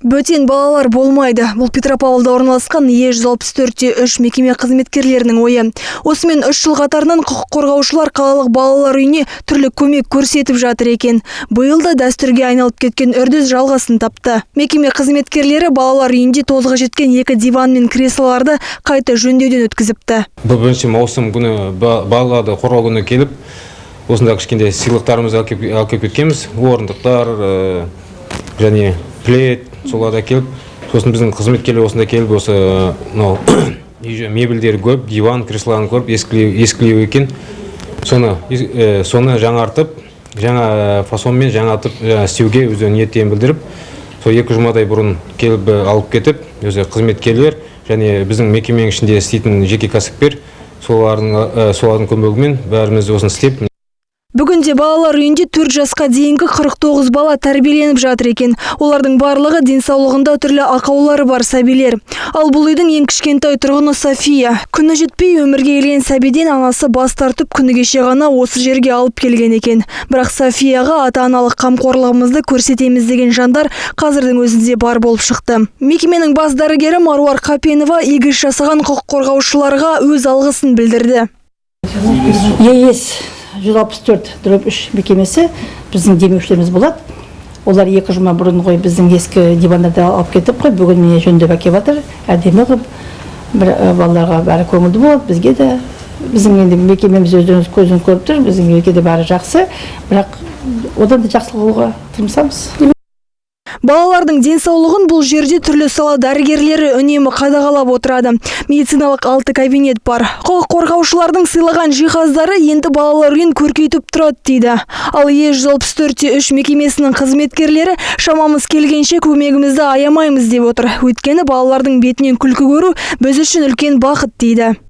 Бөтен балалар болмайды. Бұл Петропавлда орналасқан Е 164-3 мекеме қызметкерлерінің ойы. Осымен 3 жыл қатарынан құқық қорғаушылар қалалық балалар үйіне түрлі көмек көрсетіп жатыр екен. Биыл да дәстүрге айналып кеткен үрдіс жалғасын тапты. Мекеме қызметкерлері балалар үйінде тозығы жеткен екі диван мен креслоларды қайта жөндеуден өткізіпті. Бұл 1 маусым күні, балаларды қорғау күні келіп, осында кішкентай сыйлықтарымызды алып келіп кеткенбіз. Орындықтар және плед, соларды әкеліп, сосын біздің қызметкерлер осында келіп, осы мынау үй мебельдері көріп, диван, креслоларын көріп, ескілеу екен. Соны жаңартып, жаңа фасонмен жаңартып істеуге өздерінің ниеттерін білдіріп, сол 2 жұмадай бұрын келіп, алып кетіп, өзі қызметкерлер және біздің мекеменің ішінде істейтін жеке кәсіпкер, солардың көмегімен бәріміз осыны істеп. Бүгінде балалар үйінде 4 жасқа дейінгі 49 бала тәрбиеленіп жатыр екен. Олардың барлығы денсаулығында түрлі ақаулары бар сәбилер. Ал бұл үйдің ең кішкентай тұрғыны София. Күні жетпей өмірге келген сәбиден анасы бас тартып, күні кеше ғана осы жерге алып келген екен. Бірақ Софияға ата-аналық қамқорлығымызды көрсетеміз деген жандар қазірдің өзінде бар болып шықты. Мекеменің бас дәрігері Маруар Қапенова игі іс жасаған құқық қорғаушыларға өз алғысын білдірді. ЕС 164/3 мекемесі біздің демеушілеріміз болады. Олар 2 жұма бұрын ғой біздің ескі дивандарды алып кетіп қой, бүгін міне жөндеп әкеліп жатыр, әдемі қылып. Бір балаларға бәрі көңілді болады, бізге де. Біздің енді мекемеміз, өздеріңіз көзіңіз көріп тұр, біздің мекеде бәрі жақсы, бірақ одан да жақсы қылуға тырысамыз. Балалардың денсаулығын бұл жерде түрлі сала дәрігерлері үнемі қадағалап отырады. Медициналық алты кабинет бар. Құқық қорғаушылардың сыйлаған жиһаздары енді балалар үйін көркейтіп тұрады дейді. Ал Е 164 3 мекемесінің қызметкерлері шамамыз келгенше көмегімізді аямаймыз деп отыр. Өйткені балалардың бетінен күлкі көру біз үшін үлкен бақыт дейді.